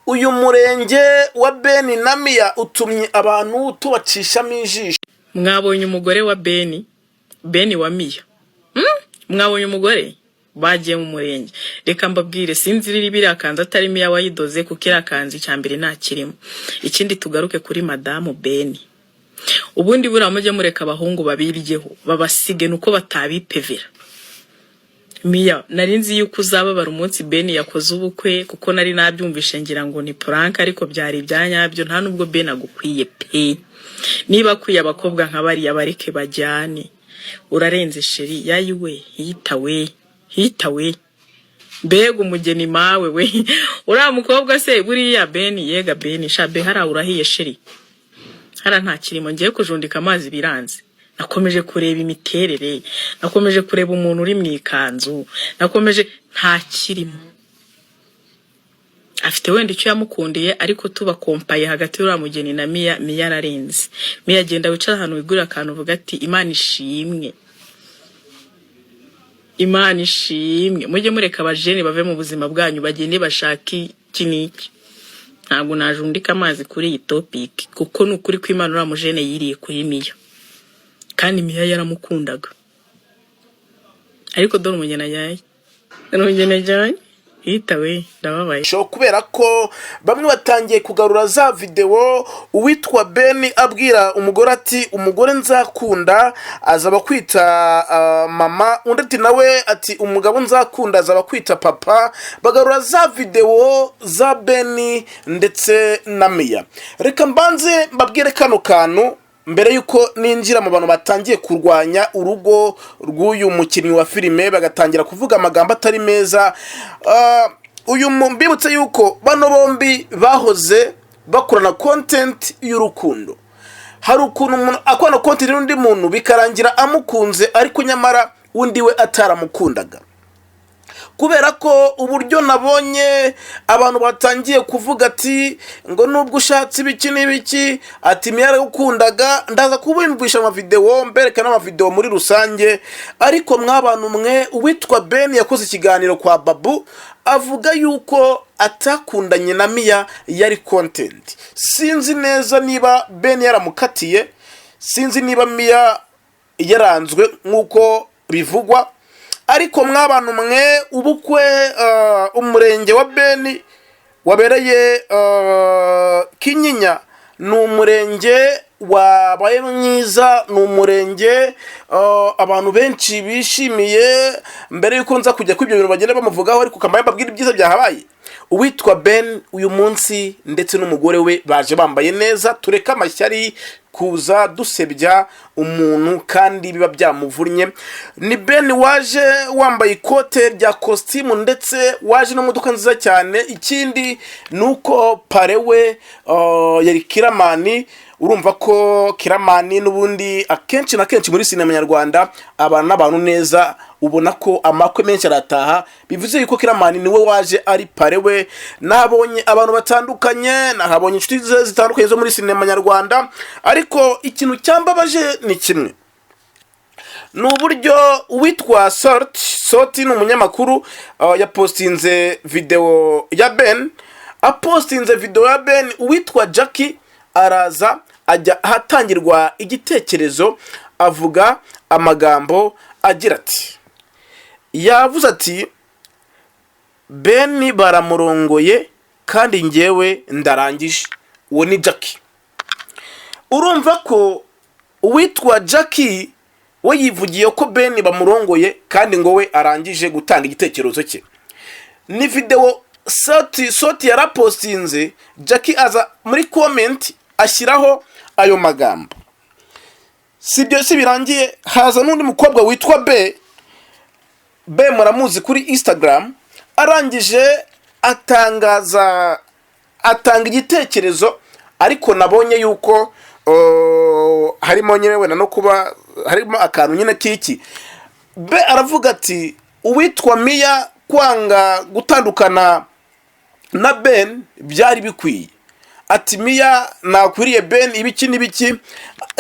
Uyu murenge wa Ben na Mia utumye abantu tubacishamo ijisho. Mwabonye umugore wa Beni, Beni wa Miya? Mwabonye umugore bagiye mu murenge? Reka mbabwire, sinzi riri biriya kanzu atari Miya wayidoze, kuko iriya kanzu icya mbere ntakirimo. Ikindi, tugaruke kuri madamu Beni. Ubundi buriya mujye mureka abahungu babiryeho, babasige, nuko batabipevera. Miya, nari nzi yuko uzababara umunsi Beni yakoze ubukwe, kuko nari nabyumvishe ngira ngo ni prank, ariko byari ibya nyabyo. Nta nubwo Beni agukwiye pe. Niba akwiye abakobwa nka bariya, bareke bajyane. Urarenze chérie, yayiwe hitawe hitawe. Mbega umugeni mawe we! Uriya mukobwa se buriya Beni, yega Beni shabe, hariya urahiye chérie, hariya nta kirimo. Ngiye kujundika amazi biranze. Nakomeje kureba imiterere, nakomeje kureba umuntu uri mu ikanzu, nakomeje, nta kirimo. Afite wenda icyo yamukundiye, ariko tuba compaye hagati y'uriya mugeni na Miya, Miya ararenze. Miya, agenda wicara ahantu wigurira akantu, uvuga ati: "Imana ishimwe, Imana ishimwe." Mujye mureka abajene bave mu buzima bwanyu, bagende bashake iki n'iki. Ntabwo najundika amazi kuri iyi topic, kuko ni ukuri ko Imana, uriya mujene yiriye kuri Miya, kandi Miya yaramukundaga. Ariko dore umugeni ajyanye, dore umugeni ajyanye, yitawe, ndababaye. Kubera ko bamwe batangiye kugarura za videwo uwitwa Ben abwira umugore ati: "Umugore nzakunda azaba kwita mama." Undi ati nawe ati: "Umugabo nzakunda azaba kwita papa." Bagarura za videwo za Ben ndetse na Miya. Reka mbanze mbabwire kano kantu mbere y'uko ninjira mu bantu batangiye kurwanya urugo rw'uyu mukinnyi wa filime, bagatangira kuvuga amagambo atari meza. Uyu mbibutse yuko bano bombi bahoze bakorana content y'urukundo. Hari ukuntu umuntu akorana content n'undi muntu, bikarangira amukunze, ariko nyamara undi we ataramukundaga. Kubera ko uburyo nabonye abantu batangiye kuvuga ati ngo nubwo ushatse ibiki n'ibiki, ati Miya yaragukundaga, ndaza kubumvisha amavidewo, mbereka n'amavidewo muri rusange. Ariko mwabantu mwe, uwitwa Ben yakoze ikiganiro kwa Babu, avuga yuko atakundanye na Miya, yari content. Sinzi neza niba Ben yaramukatiye, sinzi niba Miya yaranzwe nk'uko bivugwa. Ariko mwabantu mwe, ubukwe, umurenge wa Beni wabereye Kinyinya, ni umurenge wabaye mwiza, ni umurenge abantu benshi bishimiye. Mbere y'uko nza kujya kuri ibyo bintu bagenda bamuvugaho, ariko kambaye mbabwira ibyiza byahabaye. Uwitwa Ben uyu munsi ndetse n'umugore we baje bambaye neza. Tureke amashyari, kuza dusebya umuntu kandi biba byamuvunnye. Ni Ben waje wambaye ikote rya kositimu, ndetse waje n'imodoka nziza cyane. Ikindi ni uko parrain we yari Kiramani. Urumva ko Kiramani n'ubundi akenshi na kenshi muri sinema nyarwanda abana n'abantu neza, ubona ko amakwe menshi arataha. Bivuze yuko Kiramani niwe waje ari parrain we. Nahabonye abantu batandukanye, nahabonye inshuti ze zitandukanye zo muri sinema nyarwanda. Ariko ikintu cyambabaje ni kimwe, ni uburyo uwitwa Sort Soti, ni umunyamakuru, yapostinze videwo ya Ben. Apostinze videwo ya Ben, uwitwa Jackie araza ajya ahatangirwa igitekerezo, avuga amagambo agira ati, yavuze ati: "Ben baramurongoye kandi njyewe ndarangije." Uwo ni Jackie. Urumva ko uwitwa Jackie we yivugiye ko Ben bamurongoye kandi ngo we arangije gutanga igitekerezo cye. Ni videwo Soti Soti yarapostinze, Jackie aza muri comment ashyiraho ayo magambo. Si ibyo si birangiye, haza n'undi mukobwa witwa B B, muramuzi kuri Instagram. Arangije atangaza, atanga igitekerezo, ariko nabonye yuko harimo nyine wenda no kuba harimo akantu nyine k'iki. B aravuga ati: "Uwitwa Miya kwanga gutandukana na Ben byari bikwiye." Ati: "Miya nakwiriye Ben ibiki n'ibiki."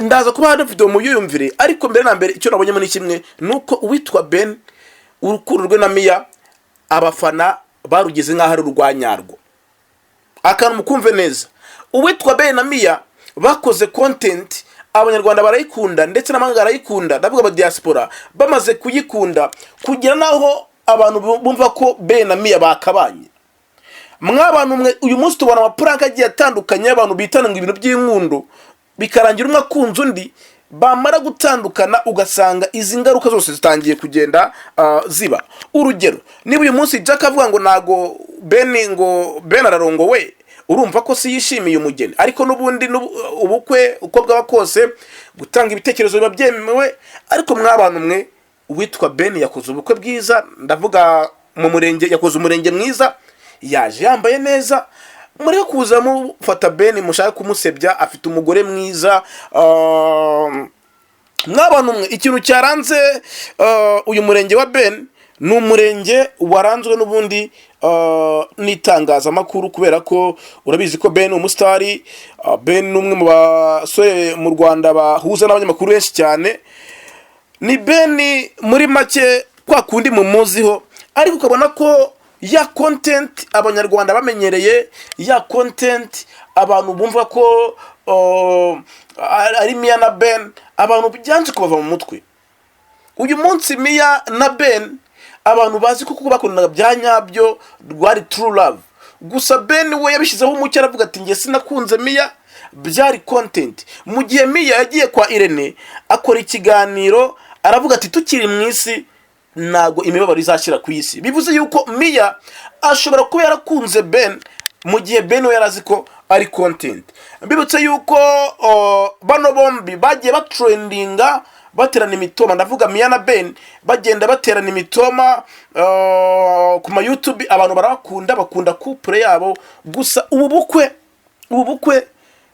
Ndaza kuba hano video muyumvire. Ariko mbere na mbere, icyo nabonyemo ni kimwe, ni uko uwitwa Ben urukundo rwe na Miya abafana barugize nk'aho ari urwa nyarwo. Akantu mukumve neza: uwitwa Ben na Mia bakoze content, Abanyarwanda barayikunda, ndetse n'amahanga barayikunda, ndavuga aba diaspora. Bamaze kuyikunda kugera n'aho abantu bumva ko Ben na Mia bakabanye. Mw'abantu mwe, uyu munsi tubona amaprank agiye atandukanye y'abantu bitana ngo ibintu by'inkundo, bikarangira umwe akunze undi, bamara gutandukana ugasanga izi ngaruka zose zitangiye kugenda ziba. Urugero, niba uyu munsi Jack avuga ngo ntago Ben, ngo Ben ararongowe, urumva ko si yishimiye umugeni. Ariko n'ubundi ubukwe uko bwaba kose, gutanga ibitekerezo biba byemewe. Ariko mw'abantu mwe, uwitwa Ben yakoze ubukwe bwiza, ndavuga mu murenge, yakoze umurenge mwiza, yaje yambaye neza. Mureke kuza mufata Ben mushaka kumusebya, afite umugore mwiza. Mw'abantu mwe, ikintu cyaranze uyu murenge wa Ben ni umurenge waranzwe n'ubundi n'itangazamakuru, kubera ko urabizi ko Ben ni umusitari. Ben ni umwe mu basore mu Rwanda bahuza n'abanyamakuru benshi cyane. Ni Ben muri make kwa kundi mumuziho, ariko ukabona ko ya content Abanyarwanda bamenyereye, ya content abantu bumva ko ari Mia na Ben, abantu byanze kubava mu mutwe. Uyu munsi Mia na Ben abantu bazi ko kuko bakundanaga bya nyabyo, rwari true love. Gusa Ben we yabishyizeho umucyo, aravuga ati: "Njye sinakunze Mia, byari content." Mu gihe Mia yagiye kwa Irene akora ikiganiro, aravuga ati: "Tukiri mu isi ntabwo imibabaro izashyira ku isi." Bivuze yuko Mia ashobora kuba yarakunze Ben, mu gihe Ben we yari azi ko ari content. Mbibutse yuko bano bombi bagiye batrendinga, baterana imitoma, ndavuga Mia na Ben, bagenda baterana imitoma ku ma YouTube, abantu barabakunda, bakunda couple yabo. Gusa ubu bukwe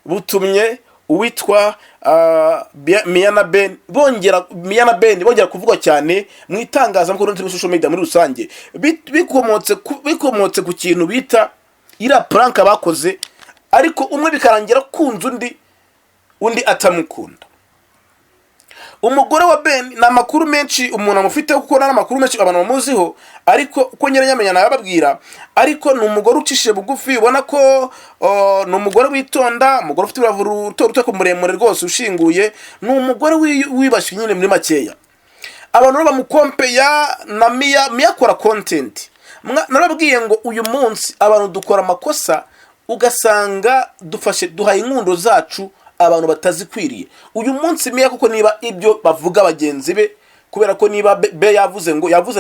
butumye uwitwa Mia na Ben bongera kuvugwa cyane mu itangazamakuru ndetse muri social media muri rusange, bikomotse ku kintu bita iriya prank bakoze, ariko umwe bikarangira akunze undi, undi atamukunda. Umugore wa Ben ni amakuru menshi umuntu amufiteho, kuko nta amakuru menshi abantu bamuziho, ariko uko nyiranyamenya nayababwira. Ariko ni umugore ucishije bugufi, ubona ko ni umugore witonda, umugore ufite urubavu ruto ruto ariko muremure rwose ushinguye. Ni umugore wibashywe nyine muri makeya. Abantu rero bamukompeya na Mia. Mia akora content. Narababwiye ngo uyu munsi abantu dukora amakosa, ugasanga dufashe duhaye inkundo zacu abantu batazikwiriye. Uyu munsi Mia kuko niba ibyo bavuga bagenzi be, kubera ko niba be yavuze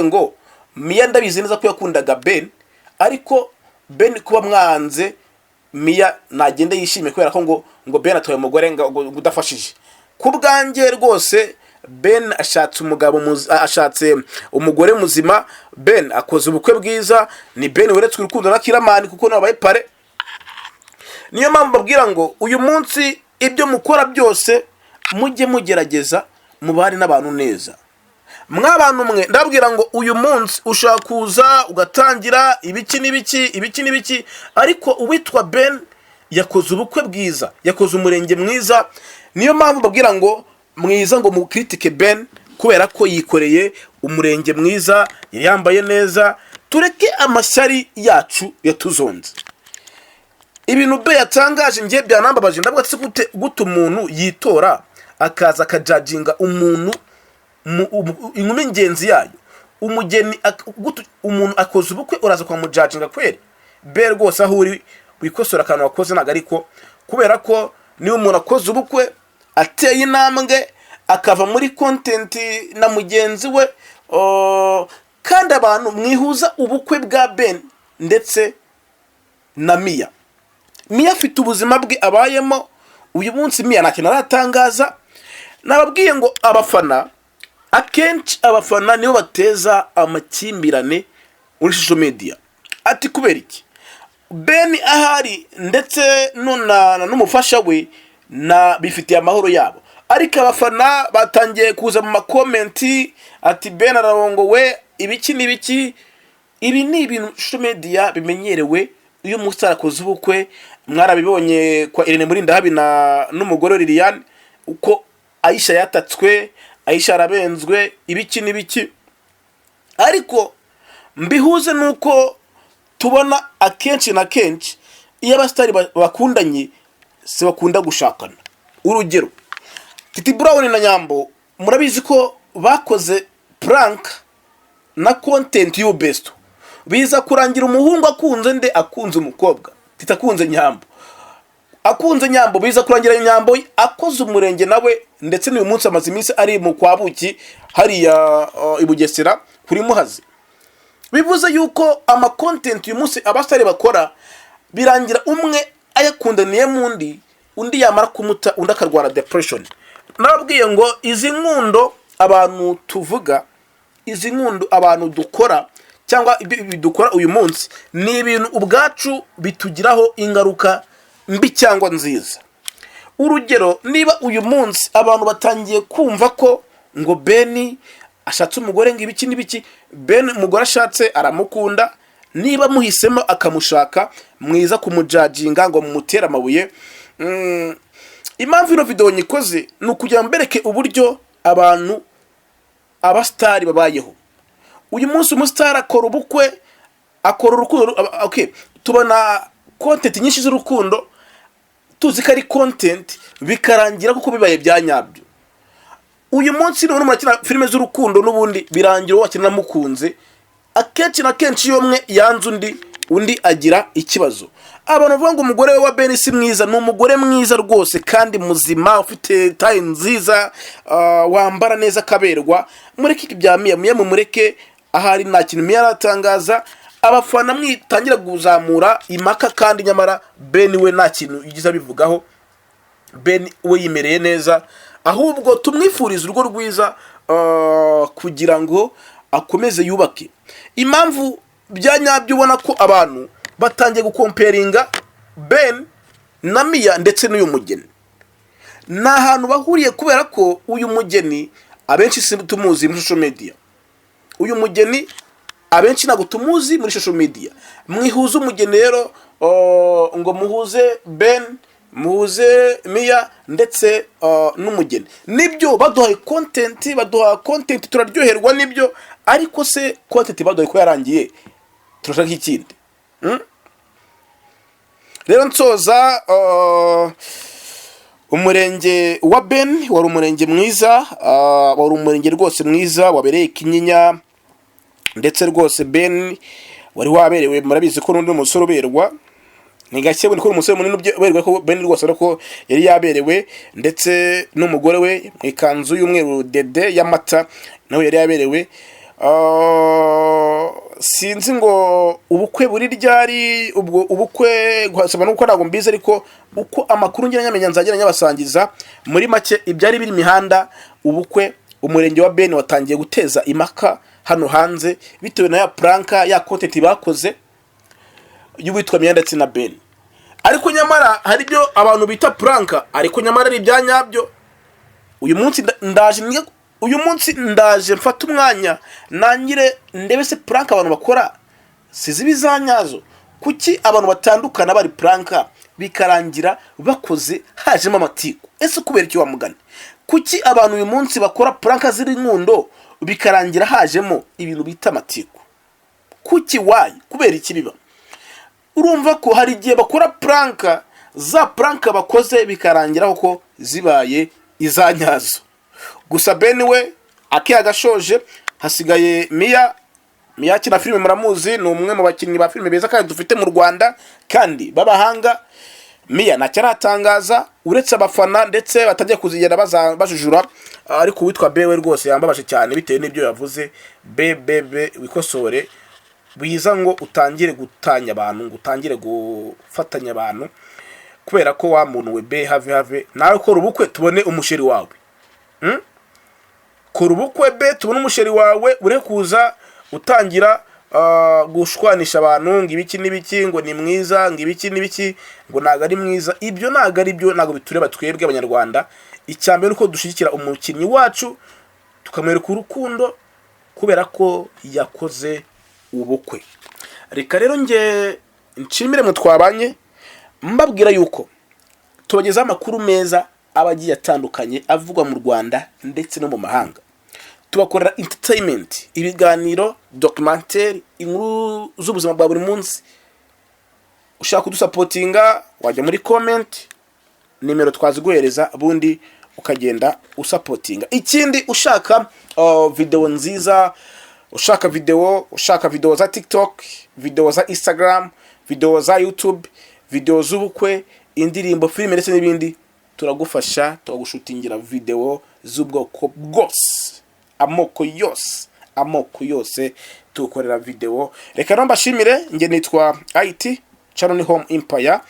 ngo Mia ndabizi neza ko yakundaga Ben, ariko Ben kuba mwanze, Mia nagende yishime, kubera ko ngo Ben atwaye umugore ngo udafashije. Ku bwanjye rwose Ben ashatse umugabo ashatse umugore muzima. Ben akoze ubukwe bwiza. Ni Ben weretswe urukundo na Kiramani, kuko nabaye pare. Niyo mpamvu babwira ngo uyu munsi ibyo mukora byose mujye mugerageza mubane n'abantu neza. Mw'abantu mwe, ndabwira ngo uyu munsi ushobora kuza ugatangira ibiki n'ibiki, ibiki n'ibiki, ariko uwitwa Ben yakoze ubukwe bwiza, yakoze umurenge mwiza. Niyo mpamvu babwira ngo mwiza ngo mukritike Ben, kubera ko yikoreye umurenge mwiza, yari yambaye neza. Tureke amashyari yacu yatuzonze. Ibintu be yatangaje ngiye byanambabaje. Ndavuga ati: "Gute umuntu yitora akaza akajajinga umuntu inkumi ngenzi yayo, umugeni gute umuntu akoze ubukwe uraza kwamujajinga?" Kweri be rwose aho uri wikosora, akantu wakoze ntabwo, ariko kubera ko niba umuntu akoze ubukwe, ateye intambwe akava muri content na mugenzi we, kandi abantu mwihuza ubukwe bwa Ben ndetse na Mia. Mia afite ubuzima bwe abayemo. Uyu munsi Mia nta kintu aratangaza. Nababwiye ngo abafana, akenshi abafana nibo bateza amakimbirane muri social media. Ati: "Kubera iki?" Ben ahari ndetse n'umufasha we na bifitiye amahoro yabo, ariko abafana batangiye kuza mu macomment ati: "Ben ararongowe," ibiki n'ibiki. Ibi ni ibintu social media bimenyerewe. Iyo umusitari akoze ubukwe, mwarabibonye kwa Irene Murindahabi na n'umugore we Liliane, uko Aisha yatatswe, Aisha arabenzwe, ibiki n'ibiki. Ariko mbihuze nuko tubona akenshi na kenshi Iyo abasitari bakundanye si bakunda gushakana. Urugero, Titi Brown na Nyambo, murabizi ko bakoze prank na content y'ubesto, biza kurangira umuhungu akunze nde? Akunze umukobwa. Titi akunze Nyambo, akunze Nyambo, biza kurangira Nyambo akoze umurenge nawe, ndetse n'uyu munsi amaze iminsi ari mu kwa buki hariya i Bugesera kuri Muhazi. Bivuze yuko ama content uyu munsi abasitari bakora birangira umwe ayakundaniyemo undi, undi yamara kumuta, undi akarwara depression. Nababwiye ngo izi nkundo abantu tuvuga, izi nkundo abantu dukora, cyangwa ibyo dukora uyu munsi, ni ibintu ubwacu bitugiraho ingaruka mbi cyangwa nziza. Urugero, niba uyu munsi abantu batangiye kumva ko ngo Beni ashatse umugore, ngo ibiki n'ibiki, Ben umugore ashatse aramukunda, niba muhisemo akamushaka, mwiza kumujajinga ngo mumutere amabuye. Impamvu ino video nyikoze ni ukugira ngo mbereke uburyo abantu abasitari babayeho uyu munsi. Umusitari akora ubukwe, akora urukundo, okay, tubona content nyinshi z'urukundo tuzi ko ari content, bikarangira kuko bibaye bya nyabyo. Uyu munsi nubona umuntu akina filime z'urukundo, n'ubundi birangira uwo akina amukunze. Akenshi na kenshi iyo umwe yanze undi, undi agira ikibazo. Abantu bavuga ngo umugore we wa Ben si mwiza, ni umugore mwiza rwose kandi muzima, ufite taille nziza, wambara neza akaberwa. Mureke ibya Miya, Miya mumureke ahari, nta kintu Miya aratangaza. Abafana mwitangira kuzamura impaka, kandi nyamara Ben we nta kintu yigize abivugaho. Ben we yimereye neza, ahubwo tumwifuriza urugo rwiza kugira ngo akomeze yubake. Impamvu bya nyabyo, ubona ko abantu batangiye gukomperinga Ben na Miya ndetse n'uyu mugeni, ni ahantu bahuriye, kubera ko uyu mugeni abenshi si tumuzi muri social media. Uyu mugeni abenshi ntabwo tumuzi muri social media. Mwihuze umugeni rero, ngo muhuze Ben, muhuze Miya ndetse n'umugeni. Nibyo, baduhaye content, baduha content turaryoherwa, nibyo, ariko se content baduhaye ko yarangiye, turashaka ikindi? Rero nsoza, umurenge wa Ben wari umurenge mwiza, wari umurenge rwose mwiza wabereye Kinyinya, ndetse rwose Ben wari waberewe. Murabizi ko n'undi musore uberwa ni gake, ko umusore munini uberwa, ko Ben rwose ariko yari yaberewe, ndetse n'umugore we mu ikanzu y'umweru dede y'amata nawe yari yaberewe. Sinzi ngo ubukwe buri ryari, ubwo ubukwe guhasaba nuko ntabwo mbizi, ariko uko amakuru ngira nyamenya nzagera nyabasangiza. Muri make, ibyari biri imihanda, ubukwe, umurenge wa Ben watangiye guteza impaka hano hanze bitewe na ya prank, ya content bakoze y'uwitwa Miya ndetse na Ben. Ariko nyamara hari ibyo abantu bita prank, ariko nyamara ari ibya nyabyo. Uyu munsi ndaje uyu munsi ndaje mfate umwanya nangire ndebe se prank abantu bakora siziba iza nyazo. Kuki abantu batandukana bari prank, bikarangira bakoze hajemo amatiku? Ese kubera iki wamugani? Kuki abantu uyu munsi bakora prank ziri nkundo, bikarangira hajemo ibintu bita amatiku? Kuki? Why? Kubera iki biba? Urumva ko hari igihe bakora prank, za prank bakoze bikarangira koko zibaye iza nyazo. Gusa Ben we akiya gashoje, hasigaye Miya. Miya akina filime, muramuzi, ni umwe mu bakinnyi ba filime beza kandi dufite mu Rwanda kandi b'abahanga. Miya ntacyo aratangaza uretse abafana ndetse batajya kuzigera bajujura. Ariko uwitwa B we rwose yambabaje cyane bitewe n'ibyo yavuze. B B B, wikosore, biza ngo utangire gutanya abantu, ngo utangire gufatanya abantu, kubera ko wa muntu we B, have have nawe kora ubukwe tubone umusheri wawe. Kora ubukwe B, tubone umusheri wawe, ure kuza utangira gushwanisha abantu ngo ibiki n'ibiki, ngo ni mwiza, ngo ibiki n'ibiki, ngo ntabwo ari mwiza. Ibyo ntabwo ari byo, ntabwo bitureba twebwe Abanyarwanda. Icya mbere ni uko dushyigikira umukinnyi wacu, tukamwereka urukundo kubera ko yakoze ubukwe. Reka rero nge nshimire mwe twabanye, mbabwira yuko tubagezaho amakuru meza aba agiye atandukanye avugwa mu Rwanda ndetse no mu mahanga. Tubakorera entertainment, ibiganiro, documentaire, inkuru z'ubuzima bwa buri munsi. Ushaka kudusupportinga, wajya muri comment, nimero twaziguhereza, ubundi ukagenda usupportinga. Ikindi, ushaka video nziza, ushaka video za TikTok, video za Instagram, video za YouTube, video z'ubukwe, indirimbo, filime ndetse n'ibindi, turagufasha tukagushootingira video z'ubwoko bwose, amoko yose tugukorera video. Reka rero mbashimire. Njye nitwa IT channel, ni Home Empire.